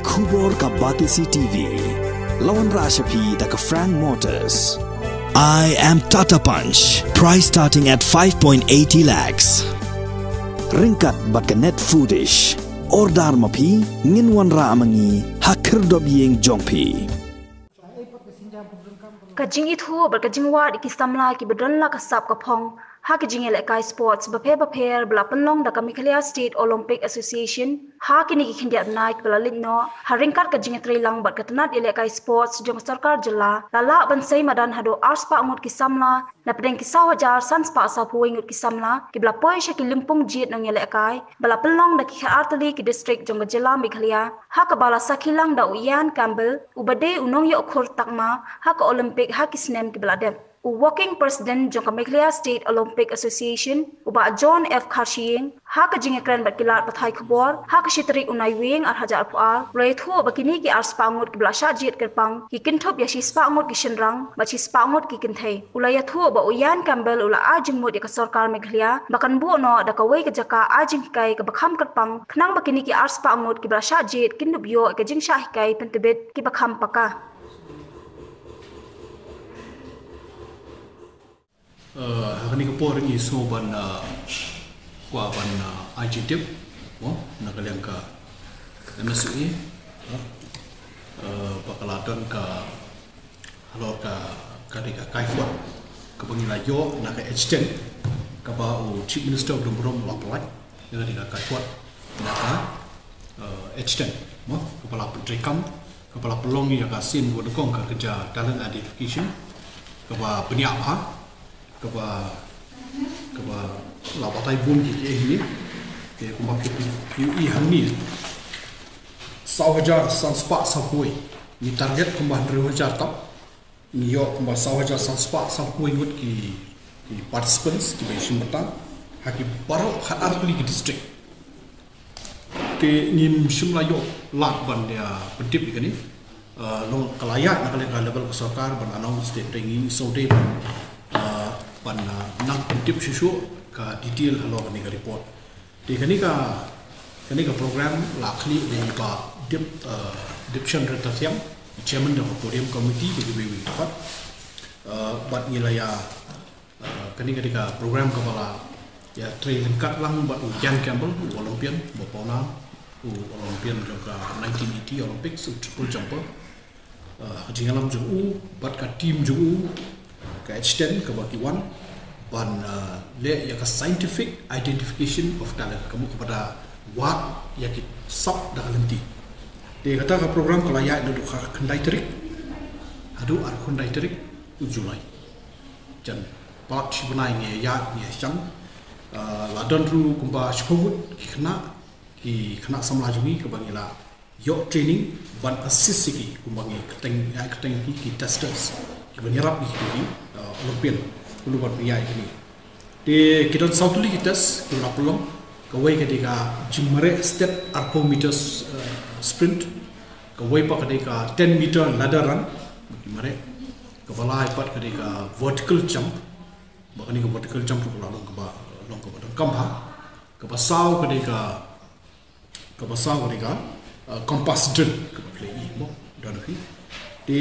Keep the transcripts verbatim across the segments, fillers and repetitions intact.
Khubor ka Batesi T V. La wanrah sha phi da ka Frank Motors. I am Tata Punch. Price starting at five point eighty lakhs. Ryngkat bad ka Net Foodish. Order ma phi, ngin wanrah ma ngi ha khyrdop ïing jong phi. Ka jingithuh bad ka jingwad ïa ki samla kiba don la ka sap ka phong ha ki jingïalehkai sports bapher bapher ba la pynlong da ka Meghalaya State Olympic Association ha kine ki khyndiat bnai kiba la leit noh, ha ryngkat ka jingïatreilang bad ka tnat ïalehkai sports jong ka sorkar jylla, la lah ban sei madan haduh arspah ngut ki samla napdeng ki saw hajar sanspah sawphew wei ngut ki samla kiba la poi sha ki lympung jied nongïalehkai ba la pynlong da ki khatar tylli ki district jong ka jylla Meghalaya, ha kaba la sakhi lang da u Ian Campbell uba dei u nongïoh khur takma ha ka Olympic ha ki snem kiba la dep. U Working President jong ka Meghalaya State Olympic Association, u Bah John F Kharshiing, ha ka jingïakren bad ki lad pathai khubor ha ka shi tarik u Naiwieng ar hajar arphew ar, u la ïathuh ba kine ki arspah ngut kiba la shah jied kyrpang ki kynthup ïa shispah ngut ki shynrang bad shispah ngut ki kynthei. U la ïathuh ba u Ian Campbell u la ai jingmut ïa ka sorkar Meghalaya ba kan buh noh da kawei ka jaka ai jinghikai kaba kham kyrpang khnang ba kine ki arspah ngut kiba la shah jied kin dup ïoh ïa ka jingshah hikai pyntbit kiba kham paka. Uh, ha kane ka por ngi sngew ban, uh, kwah ban, uh, ai jingtip, mo, na ka liang ka M S U A, uh, uh, ba ka la don ka halor ka, ka dei ka kaiphod kaba ngi la ïoh na ka H ten, kaba u Chief Minister u Dum Burom u la pynlait ïa ka dei ka kaiphod na ka, uh, H ten, mo, kaba la pyntreikam, kaba la pynlong ïa ka sien ba nyngkong ka kynja talent identification, kaba bniah bha, kaba, kaba la batai bun ki ki eh ni, ke kumba phi, phi, phi ïohi hangne. Saw hajar san spah sawphew wei, ngi target kumba hynriew hajar tam, ngi ïoh kumba saw hajar san spah sawphew wei ngut ki, ki participants, kiba ïashim bynta ha ki baroh khatar tylli ki district. Te ngim shym la ïoh lad ban ïa pyntip ïa kane. Uh, long ka la ïaid na ka level ka sorkar ban announce te, te ngi sngewdei ban, uh, ban, uh, nang pyntip shuh shuh ka detail halor kane ka report. Te kane ka, kane ka program la khlieh da i Bah Dip, uh, Dipshan Ryntathiang, Chairman jong ka Podium Committee, bad kiwei kiwei pat. Uh, bad ngi la ïa, uh, kane ka dei ka program kaba la ïatrei ryngkat lang bad u Ian Campbell, u Olympian ba pawnam, u Olympian jong ka nineteen eighty Olympics, u triple jumper. Uh, ka jingïalam jong u bad ka team jong u, ka H ten kaba ki wan ban, uh, leh ïa ka scientific identification of talent, ka mut kaba da wad ïa ki sap da ka lynti. Te kata ka program ka la ïaid naduh ka khyndai tarik haduh arphew khyndai tarik u July. Jan palat shi bnai ngi ïaid ngi ïashang. Uh, la don ruh kumba shiphew ngut ki khynnah, ki khynnah samla jong ngi kaba ngi la ïoh training ban assist ïa ki, kumba ngi kyrteng, ngi kyrteng ïa ki, ki testers, kiban ïarap ïa ki, uh, Olympian, kumno ban pynïaid ïa kine. Te ki don saw tylli ki test kiba la pynlong, kawei ka dei ka jingmareh stet arphew meters, uh, sprint, kawei pat ka dei ka ten meter ladder run, ki mareh, kaba lai pat ka dei ka vertical jump, ba kane ka vertical jump ruh ka la long kaba, long kaba donkam bha, kaba saw ka dei ka Kaba saw ka dei ka, uh, compass drill kaba phi la ïohi mo, don hi. Te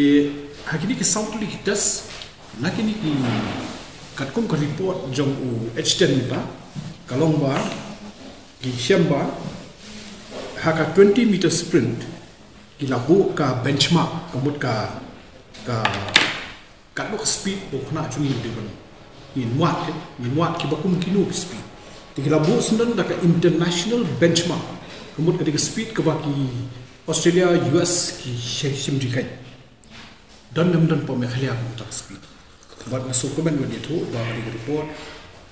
ha kine ki saw tylli ki test, na kine ki, katkum ka report jong u H ten mynta, ka long ba ki shem ba ha ka twenty meter sprint ki la buh ka benchmark, ka mut ka, ka Katno ka speed ba u khynnah jong ngi u dei ban, ngin wad, ngin wad kiba kum kino ki speed. Te ki la buh syndon da ka international benchmark, ka mut ka dei ka speed kaba ki Australia, U S ki shim, shim jingkheiñ. Don ne ym don pat Meghalaya kum kata ka speed. Bad nga sngewkmen ban ïathuh ba ka dei ka report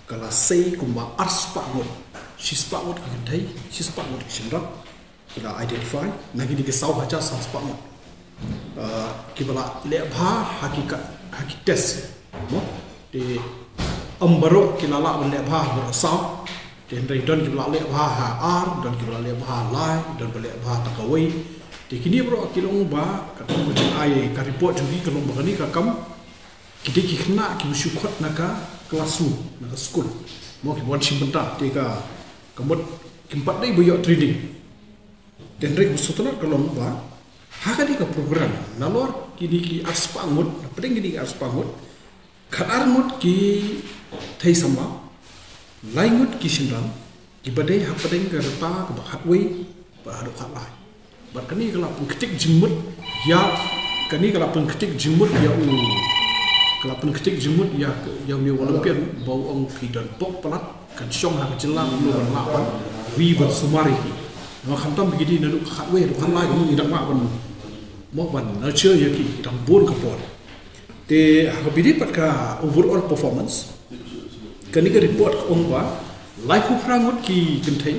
ka la sei kumba arspah ngut, shispah ngut ki kynthei, shispah ngut ki shynrang, ki la identify na kine ki saw hajar san spah ngut. Uh, kiba la leh bha ha ki ka, ha ki test, mo? Te ym baroh ki la lah ban leh bha baroh saw. Te hynrei don kiba la leh bha ha ar, don kiba la leh bha ha lai, don ba leh bha tang kawei. Te kine baroh ki long ba, katkum ka jingai ka report jong ki, ka long ba kane ka kam ki dei ki khynnah kiba shu khot na ka classroom, na ka skul, mo, kiba wan shim bynta. Te ka, ka mut kim pat dei ba ïoh training. Te hynrei ka sngewtynnat ka long ba ha kane ka program, nalor kine ki arspah ngut, hapdeng kine ki arspah ngut, khatar ngut ki thei samla, lai ngut ki shynrang, kiba dei hapdeng ka rta kaba khatwei bad haduh khatlai. Bad kane ka la pynktik jingmut ïa, kane ka la pynktik jingmut ïa u, ka la pynktik jingmut ïa, ïa u Olympian ba u ong ki don pok palat, kan shong ha ka jylla kumno ban lah ban ri ban sumar ïa ki. Namar khamtam ba ki dei naduh khatwei haduh khatlai, kumno ngi dang lah ban, mo, ban nurture ïa ki, ki dang bun ka por. Te ha kaba ïadei bad ka overall performance, kane ka report ka ong ba laiphew phra ngut ki kynthei,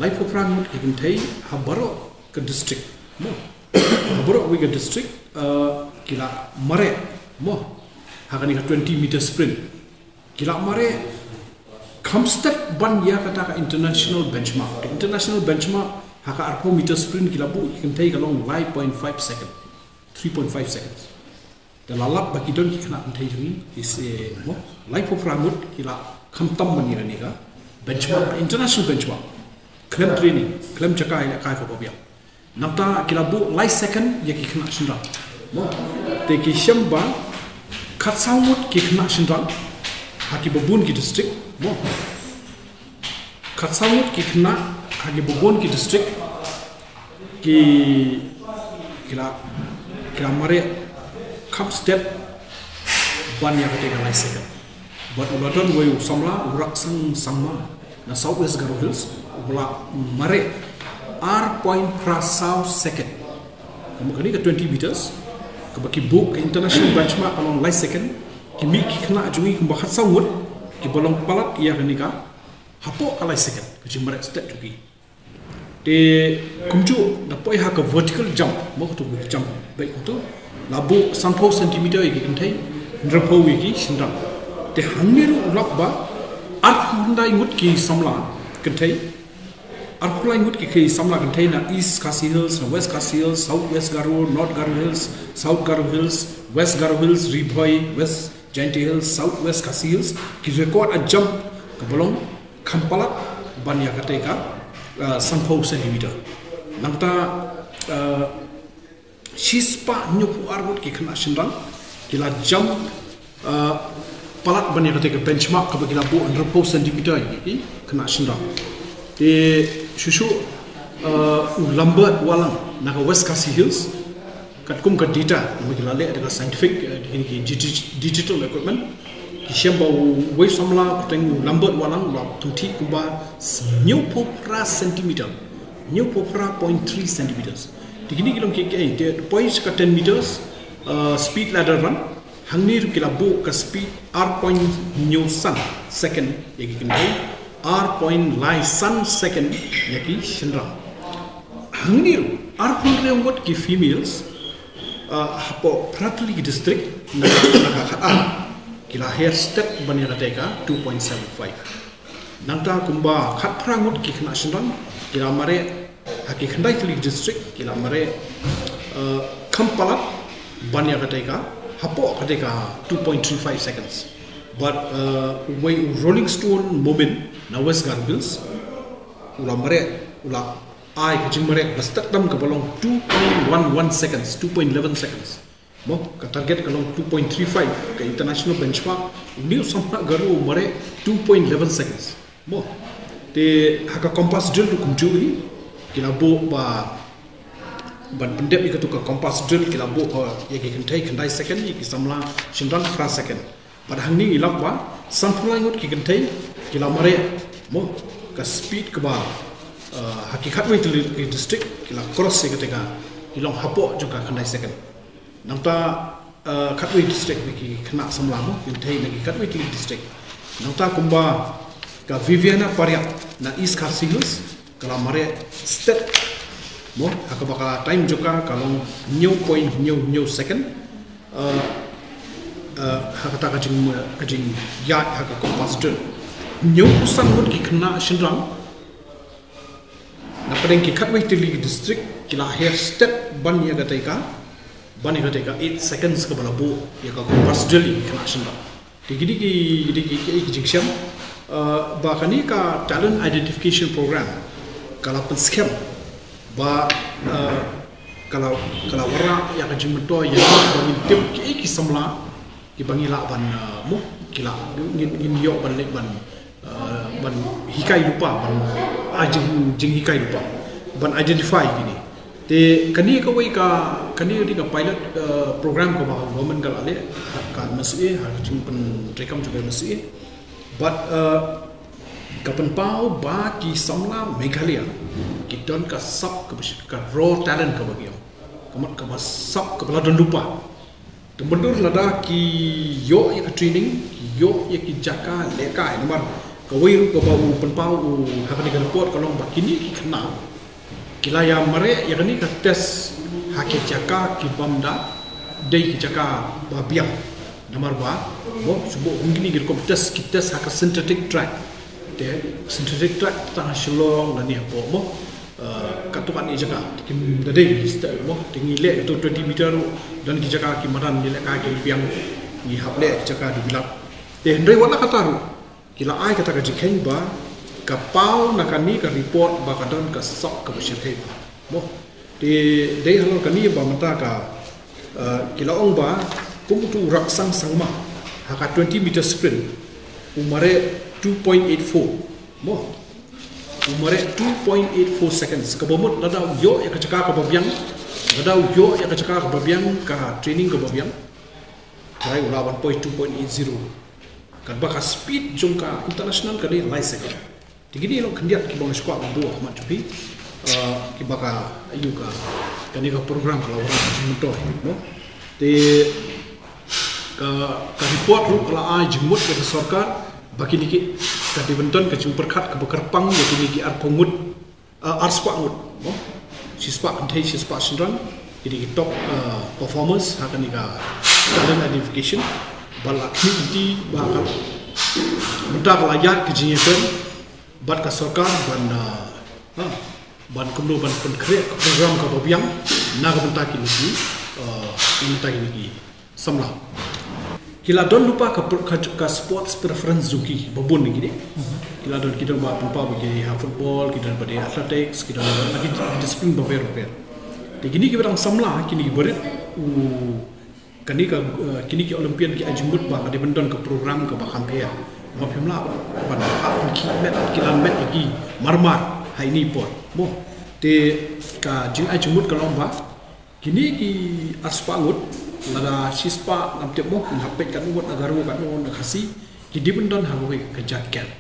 laiphew phra ngut ki kynthei ha baroh ka district, mo, ha baroh kawei ka district, eh, ki la mareh, mo, ha kane ka twenty meter sprint. Ki la mareh kham stet ban ïa kata ka international benchmark. Ka international benchmark ha ka arphew meter sprint ki la buh ïa ki kynthei ka long lai point five second, three point five seconds. Te la lap ba ki don ki khynnah kynthei jong ngi, is, eh, mo, laiphew phra ngut ki la khamtam ban ïa kane ka benchmark, international benchmark. Khlem training, khlem jaka ïalehkai kaba biang. Nangta ki la buh lai second ïa ki khynnah shynrang. Mo. Te ki shem ba khatsaw ngut ki khynnah shynrang ha kiba bun ki district. Mo. Khatsaw ngut ki khynnah ha kiba bun ki district ki, ki la, ki la mareh kham stet ban ïa kata ka lai second. Bad u la don uwei u samla, u Raksang Sangma, na South West Garo Hills, u la mareh ar point phra saw second. Kane ka twenty meters, kaba ki buh ka international benchmark ka long lai second, ki mih ki khynnah jong ngi kumba khatsaw ngut kiba long palat ïa kane ka hapoh ka lai second, ka jingmareh stet jong ki. Te kumjuh da poi ha ka vertical jump, mo, kato ka jump beit kato, la buh sanphew centimeter ïa ki kynthei, hynriewphew ïa ki shynrang. Te hangne ruh u lap ba arphew khyndai ngut ki samla kynthei, arphew lai ngut ki, ki samla kynthei na East Khasi Hills, na West Khasi Hills, South West Garo, North Garo Hills, South Garo Hills, West Garo Hills, Ri Bhoi, West Jaintia Hills, South West Khasi Hills, ki record a jump kaba long kham palat ban ïa kata ka, uh, sanphew centimeter. Nangta, uh, shispah hynñiewphew ar ngut ki khynnah shynrang ki la jump, uh, palat ban ïa kata ka benchmark kaba ki la buh hynriewphew centimeter ïa ki khynnah shynrang. Te shuh shuh, uh, u Lambert Wahlang na ka West Khasi Hills, katkum ka data, namar ki la leh da ka scientific, eh, ki, ki digi-, digital equipment. Ki shem ba uwei u samla kyrteng u Lambert Wahlang u la pynthih kumba hynñiewphew phra centimeter. Hynñiewphew phra point three centimeters. Te kine ki long ki, ki, eh, te poi sha ka ten meters, eh, speed ladder run. Hangne ruh ki la buh ka speed ar point hynñiew san second ïa ki kynthei. Ar point lai san second ïa ki shynrang. Hangne ruh arphew hynriew ngut ki females, uh, hapoh phra tylli ki district na, na ka khatar ki la her stet ban ïa kata ka two point seven five. Nangta kumba khatphra ngut ki khynnah shynrang ki la mareh, ha ki khyndai tylli ki district ki la mareh, uh, kham palat ban ïa kata ka, hapoh kata ka two point three five seconds. Bad, uh, uwei u Rolling Stone Momin na West Garo Hills u la mareh, u la ai ka jingmareh ba stet tam kaba long two point one one seconds, two point eleven seconds. Mo, ka target ka long two point three five, ka international benchmark. Une u samla Garo u mareh two point eleven seconds. Mo, te ha ka compass drill ruh kumjuh hi, ki la buh ba, ban pyndep ïa kato ka compass drill ki la buh, uh, ïa ki kynthei khyndai second, ïa ki samla shynrang phra second. Bad hangne ngi lap ba sanphew lai ngut ki kynthei ki la mareh, mo, ka speed kaba, uh, ha ki khatwei tylli ki district ki la cross ïa kata ka, ki long hapoh jong ka khyndai second. Nangta, uh, khatwei district na ki khynnah samla, mo, kynthei na ki khatwei tylli district. Nangta kumba ka Viviana Pariat na East Khasi Hills ka la mareh stet, mo, ha kaba ka time jong ka ka long hynñiew point hynñiew hynñiew second. Uh, uh, ha kata ka jing, ka jingïaid ha ka compass drill. Hynñiewphew san ngut ki khynnah shynrang na pdeng ki khatwei tylli ki district ki la her stet ban ïa kata ka, ban ïa kata ka eight seconds kaba la buh ïa ka compass drill ïa ki khynnah shynrang. Te kine ki, kine ki, ki, ki jingshem, uh, ba kane ka talent identification program ka la pynskhem Ba, eh, ka la, ka la wanrah ïa ka jingmyntoi ïa ba ngin tip ki, ki samla kiba ngi lah ban, eh, mo, ki lah ngin, ngin ïoh ban leh ban, eh, ban hikai lypa, ban ai jing, jinghikai lypa, ban identify kine. Te kane kawei ka, kane ka dei ka pilot, eh, program kaba government ka la leh ha ka M S A, ha ka jingpyntreikam jong ka M S A. Bad, eh, ka pynpaw ba ki samla Meghalaya ki don ka sap kaba shi-, ka raw talent kaba ki ong. Ka mut kaba sap kaba la don lypa. Te myndur lada ki ïoh ïa ka training, ki ïoh ïa ki jaka lehkai, namar kawei ruh kaba u pynpaw u ha kane ka report ka long ba kine ki khynnah ki la ïa mareh ïa kane ka test ha ki jaka ki bym da dei ki jaka ba biang. Namar ba, mo, shu buh kum kine ki rukom test, ki test ha ka synthetic track. Te synthetic track tang ha Shillong lane hapoh, mo, eh, katto katne jaka. Te kim da dei ki step, mo, te ngi leh ïa uto twenty meter ruh, don ki jaka ki madan ngi lehkai ki biang, ngi hap leh ki jaka dewïlap. Te hynrei wat la katta ruh ki la ai kata ka jingkheiñ ba ka paw na kane ka report ba ka don ka sap kaba shyrkhei bha, mo. Te dei halor kane ba mynta ka, eh, ki la ong ba kum uto u Raksang Sangma ha ka twenty meter sprint u mareh two point eight four, mo. U mareh two point eight four seconds. Kaba mut lada u ïoh ïa ka jaka kaba biang, lada u ïoh ïa ka jaka kaba biang, ka training kaba biang, trai u lah ban poi two point eight zero. Katba ka speed jong ka international ka dei lai second. Te kine long khyndiat kiba nga shu kwah ban buh ha khmat jong phi, eh, kiba ka, aiu ka, kane ka program ka la wanrah ka jingmyntoi, mo. Te ka, ka report ruh ka la ai jingmut ïa ka sorkar ba kine ki, ka dei ban don ka jingpyrkhat kaba kyrpang ïa kine ki arphew ngut, eh, arspah ngut, mo. Shispah kynthei, shispah shynrang, kine ki top, eh, performers ha kane ka talent identification. Ba la khmih lynti ba ka, mynta ka la ïaid ka jingïakren bad ka sorkar ban, eh, ha, ban kumno ban pynkhreh ka program kaba biang na ka bynta kine ki, eh, na ka bynta kine ki samla. Ki la don lypa ka, ka, ka sports preference jong ki ba bun ki dei. Ki la don, ki don ba pynpaw ba ki dei ha football, ki don ba dei athletics, ki don ba dei ki, ki discipline ba pher ba pher. Te kine kiba dang samla, kine kiba rit, u, kane ka, eh, kine ki Olympian ki ai jingmut ba ka dei ban don ka program kaba kham pher. Ba phim lah ban, ban ki met, ki la met ki marmar ha ine i por, mo. Te ka jingai jingmut ka long ba kine ki arspah ngut, lada shispah ngam tip mo, ngam peit katno ngut na Garo, katno ngut na Khasi, ki dei ban don ha kawei ka jaka camp.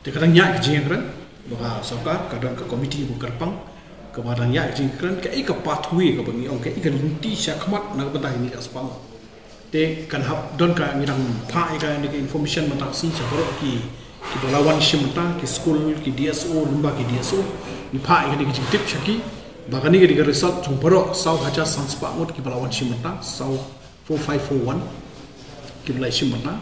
Te ka dang ïaid ka jingïakren, ba ka sorkar ka don ka komiti ba kyrpang kaba dang ïaid ka jingïakren, kaei ka pathway kaba ngi ong, kaei ka lynti shakhmat na ka bynta kine ki arspah ngut. Te kan hap don ka, ngi dang phah ïa kane ka information mynta ka sngi sha baroh ki, kiba la wan shim bynta, ki skul, ki D S O, lyngba ki D S O. Ngi phah ïa kane ka jingtip sha ki ba kane ka dei ka result jong baroh saw hajar san spah ngut kiba la wan shim bynta, saw, four five four one kiba la shim bynta.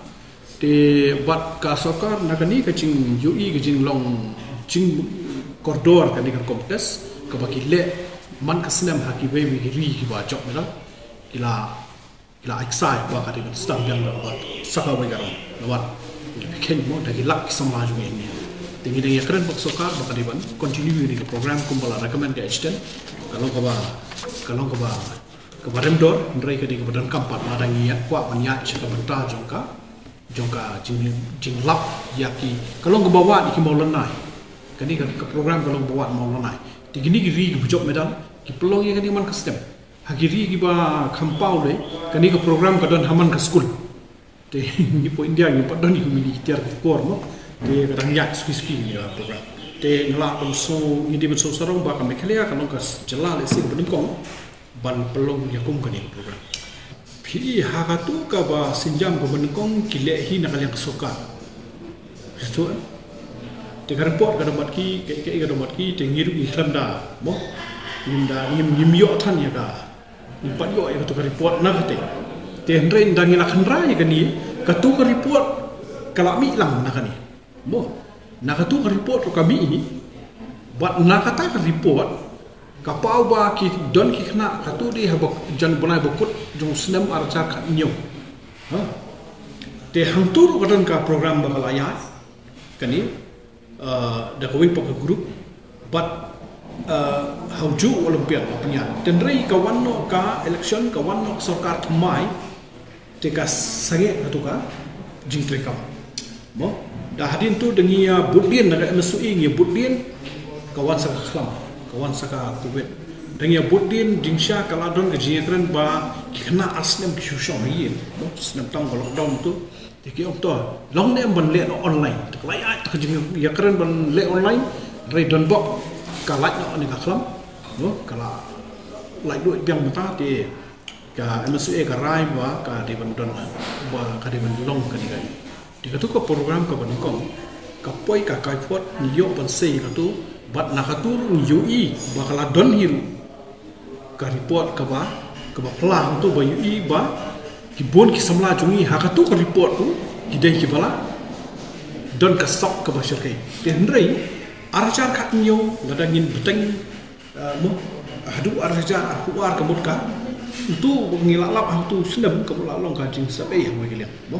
Te bad ka sorkar na kane ka jingïohi ka jinglong jingkordor kane ka rukom test kaba ki leh man ka snem ha kiwei kiwei ki ri kiba jop medal, ki la ki la ai ksai ba ka dei ban sdang biang da ka bad sa kawei ka rong. Namar ngi phi kheiñ mo, da ki lak ki samla jong ngi hangne. Te ngi dang ïakren bad ka sorkar ba ka dei ban continue ïa kane ka program kumba la recommend ka H ten. Ka long kaba, ka long kaba, kaba rem dor, hynrei ka dei kaba donkam pat lada ngi ïa kwah ban ïaid sha ka bynta jong ka, jong ka jing, jinglap ïa ki, ka long kaba wad ïa ki mawlynnai. Kane ka, ka program ka long kaba wad mawlynnai. Te kine ki ri kiba jop medal ki pynlong ïa kane man ka snem. Ha ki ri kiba kham paw lei, kane ka program ka don ha man ka skul. Te ngi hapoh India ngi pat don ïa kine ki tiar ki por mo. Te ka dang ïaid suki suki kane ka program. Te nga lah ban sngewsarong, ngi dei ban sngewsarong ba ka Meghalaya ka long ka jylla lehse kaba nyngkong ban pynlong ïa kum kane ka program. Phi i ha kato kaba sienjam kaba nyngkong ki leh hi na ka liang ka sorkar. Te ka report ka don bad ki, ka, ka, ka don bad ki, te ngi ruh ngi khlem da mo, ngim da, ngim, ngim ïoh than ïa ka, ngim pat ïoh ïa kato ka report na kata. Te hynrei ynda ngi la kynrei ïa kane, kato ka report ka la mih lang na kane, mo. Na kato ka report ruh ka mih hi. Bad na kata ka report ka paw ba ki don ki khynnah, kato dei haba jan u bnai ba kut jong u snem ar hajar khathynñiew. Ha. Te hangto ruh ka don ka program ba ka la ïaid kane, uh, da kawei pat ka group, bad, uh, Ka ju Olympiad la pynïaid. Tynrai ka wan noh ka election, ka wan noh sorkar thymmai. Te ka sangeh katu ka jingtrei kam. Mo, da hadien tu da ngi ïa bud dien, da ka M S U E ngi ïa bud dien, ka wan sa ka khlam, ka wan sa ka covid. Da ngi ïa bud dien, jingshisha ka la don ka jingïakren ba ki khynnah ar snem ki shu shong ha ïing. Mo, snem tang ka lockdown tu. Te ki ong to, long ne em ban leh noh online. Te ka la ïaid ta ka jingïakren ban leh online. Hynrei don bok ka lait noh ne ka khlam. Mo, ka la lait luid biang mynta te ka M S U E ka rai ba ka dei ban don, ba ka dei ban long kane ka. Te katu ka program kaba nyngkong, ka poi ka kaiphod, ngi ïoh ban sei katu, bad na katu ruh ngi ïohi ba ka la don hi ruh ka report kaba, kaba pla hangtu ba ïohi ba ki bun ki samla jong ngi ha katu ka report tu ki dei kiba la don ka sok kaba shyrkhei. Te hynrei ar hajar khathynñiew lada ngin bteng, eh, mo, haduh ar hajar arphew ar ka mut ka, utu ngi la lap ha utu u snem ka mut la long ka jingsabei ha kawei ka liang, mo.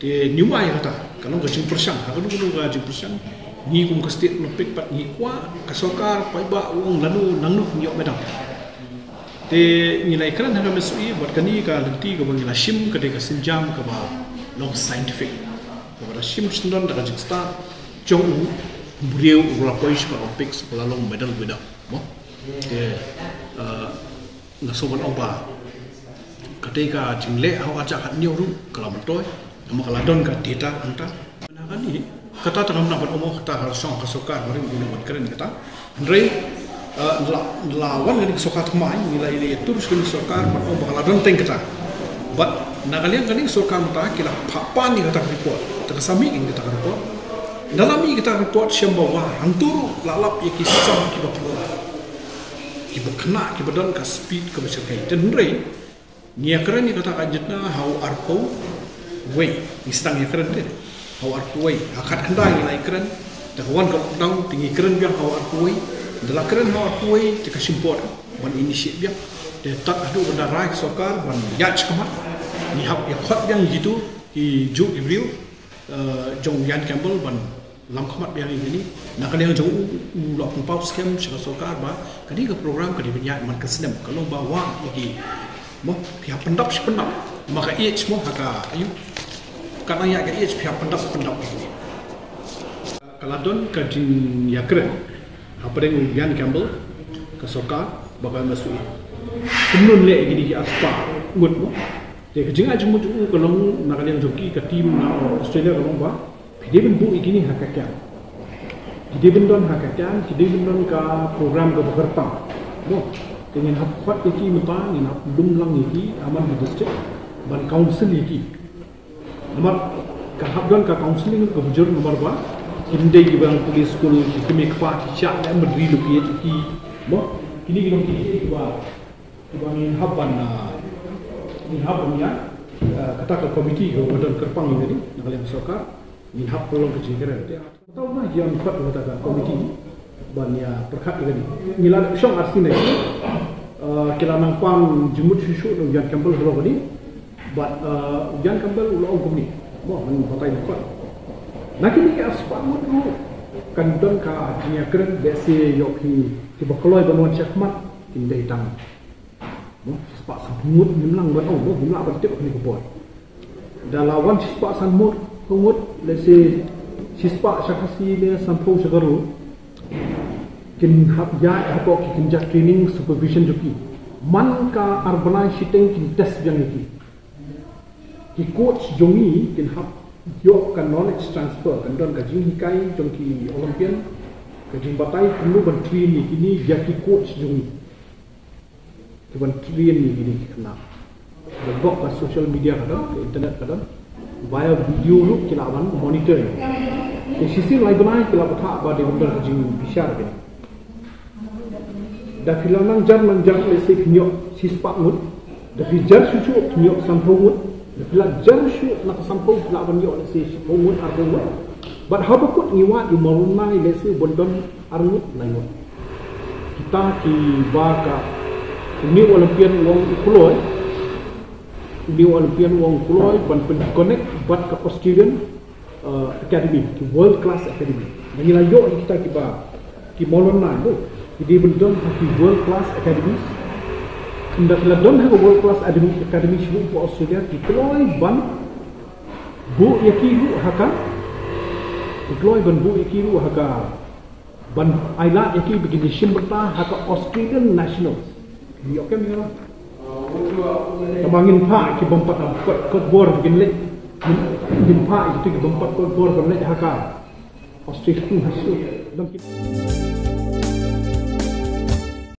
Te ngi ïa kata ka long ka jingpyrshang ha kano kano ka jingpyrshang. Ngi kum ka State Olympic pat ngi kwah ka sorkar paidbah u ong lano nangno ngi ïoh medal. Te ngi la ïakren ha ka M S U E bad kane ka lynti kaba ngi la shim ka dei ka sienjam kaba long scientific, kaba la shim shisyndon da ka jingstad jong u briew uba la poi sha ka Olympics uba la long medal winner, mo. Te, eh, nga sngewbha ban ong ba ka dei ka jingleh ha u ar hajar khathynñiew ruh ka la myntoi, namar ka la don ka data hangta. Na kane kata tang ngam nang ban ong kata ha shong ka sorkar ba rim ban kren kata. Hynrei, eh, la, la wan kane ka sorkar thymmai, ngi la ïa tur sha kane ka sorkar ban ong ba ka la don teng kata. Bad na ka liang kane ka sorkar mynta ki la phah pan ïa kata ka report. Te ka sa mih ïa kata ka report. Na la mih ïa kata ka report shem ba wah hangtu ruh la lap ïa ki sam kiba phylla, kiba khynnah, kiba don ka speed kaba shyrkhei. Te hynrei ngi ïakren ïa kata ka jingtna ha u arphew wei. Ngi sdang ïakren te ha u arphew wei. Ha khatkhyndai ngi la ïakren. Te ka wan ka lockdown te ngi kren biang ha u arphew wei. Da la kren ha u arphew wei te ka shim por ban initiate biang. Te tad haduh ban da rai ka sorkar ban ïaid shakhmat, ngi hap ïa khot biang ïa kitu ki juh ki briew, eh, jong u Ian Campbell ban lam khmat biang ïa kine. Na ka liang jong u, u la pynpaw skhem sha ka sorkar ba kane ka program ka dei ban ïaid man ka snem, ka long ba wah ïa ki, mo, phi hap pyndap shi pyndap, ma ka age, mo, ha ka ayu, ka nang ïaid ka age phi hap pyndap shi pyndap ïa kine. Ka la don ka jingïakren hapdeng u Ian Campbell, ka sorkar bad ka M S U E. Kumno leh ïa kine ki arspah ngut, mo. Te ka jingai jingmut jong u ka long, na ka liang jong ki ka team na Australia ka long ba phi dei ban buh ïa kine ha ka camp. Ki dei ban don ha ka camp, ki dei ban don ka program kaba kyrpang, mo. Te ngin hap khot ïa ki mynta, ngin hap lum lang ïa ki ha man ka district ban counsel ïa ki. Namar ka hap don ka counselling kaba jur, namar ba kim dei kiba nang pule skul, ki kmie kpa ki shah leh ban relocate ïa ki, mo. Kine ki long ki kiei kiba, kiba ngin hap ban, ah, ngin hap ban ïa, ah, kata ka committee kaba don kyrpang ïa kane na ka liang sorkar, ngin hap ban long ka jingkren. Te tau na ïa khot kata ka committee ban ïa pyrkhat ïa kane. Ngi la shong arsien, eh, ki la nang pan jingmut shuh shuh na u Ian Campbell halor kane. Bad, eh, u Ian Campbell u la ong kumne, mo, ngan batai lyngkot. Na kine ki arspah ngut ruh kan don ka jingïakren, lehse ïoh ki, kiba kloi ban wan shakhmat kin dei tang, mo, shispah sanphew ngut, ngim lah ban ong, mo, ngim lah ban tip ha kane ka por. Da la wan shispah sanphew ngut, lehse shispah sha Khasi ne sanphew sha Garo kin hap ïaid hapoh ki kynja training supervision jong ki. Man ka ar bnai shiteng kin test biang ïa ki. Ki coach jong ngi kin hap ïoh ka knowledge transfer, kan don ka jinghikai jong ki Olympian, ka jingbatai kumno ban train ïa kine ïa ki coach jong ngi. Ki ban train ïa kine ki khynnah. Ka bok ka social media ka don, ka internet ka don. Via video ruh ki lah ban monitor. Te shisien lai bnai ki la bthah ba dei ban don ka jingbishar kine. Da phi la nang jar nang jar lehse phin ïoh shispah ngut. Da phi jar shuh shuh phin ïoh sanphew ngut. Da phi la jar shuh na ka sanphew phi lah ban ïoh lehse shiphew ngut, arphew ngut. Bad haba kut ngi wad ïa u Mawlyngnai lehse ban don ar ngut, lai ngut. Kita kiba ka, u New Olympian u ong u kloi. U New Olympian u ong u kloi ban pyn connect bad ka Australian, uh, academy, ki world class academy. Ngi la ïoh ïa kita kiba, ki Mawlyngnai, no. Ki dei ban don ha ki world class academies. Ynda ki la don ha ka world class academy, academy shuh pa Australia, ki kloi ban buh ïa ki ruh ha ka, ki kloi ban buh ïa ki ruh ha ka, ban ai lad ïa ki ba kin ïashim bynta ha ka Australian nationals. Ïoh kem ïa la. Tangba ngin phah ki bym pat kot, kot bor ba kin leit. Ngin, ngin phah ïa ki bym pat kot bor ban leit ha ka Australian nationals. Dang ki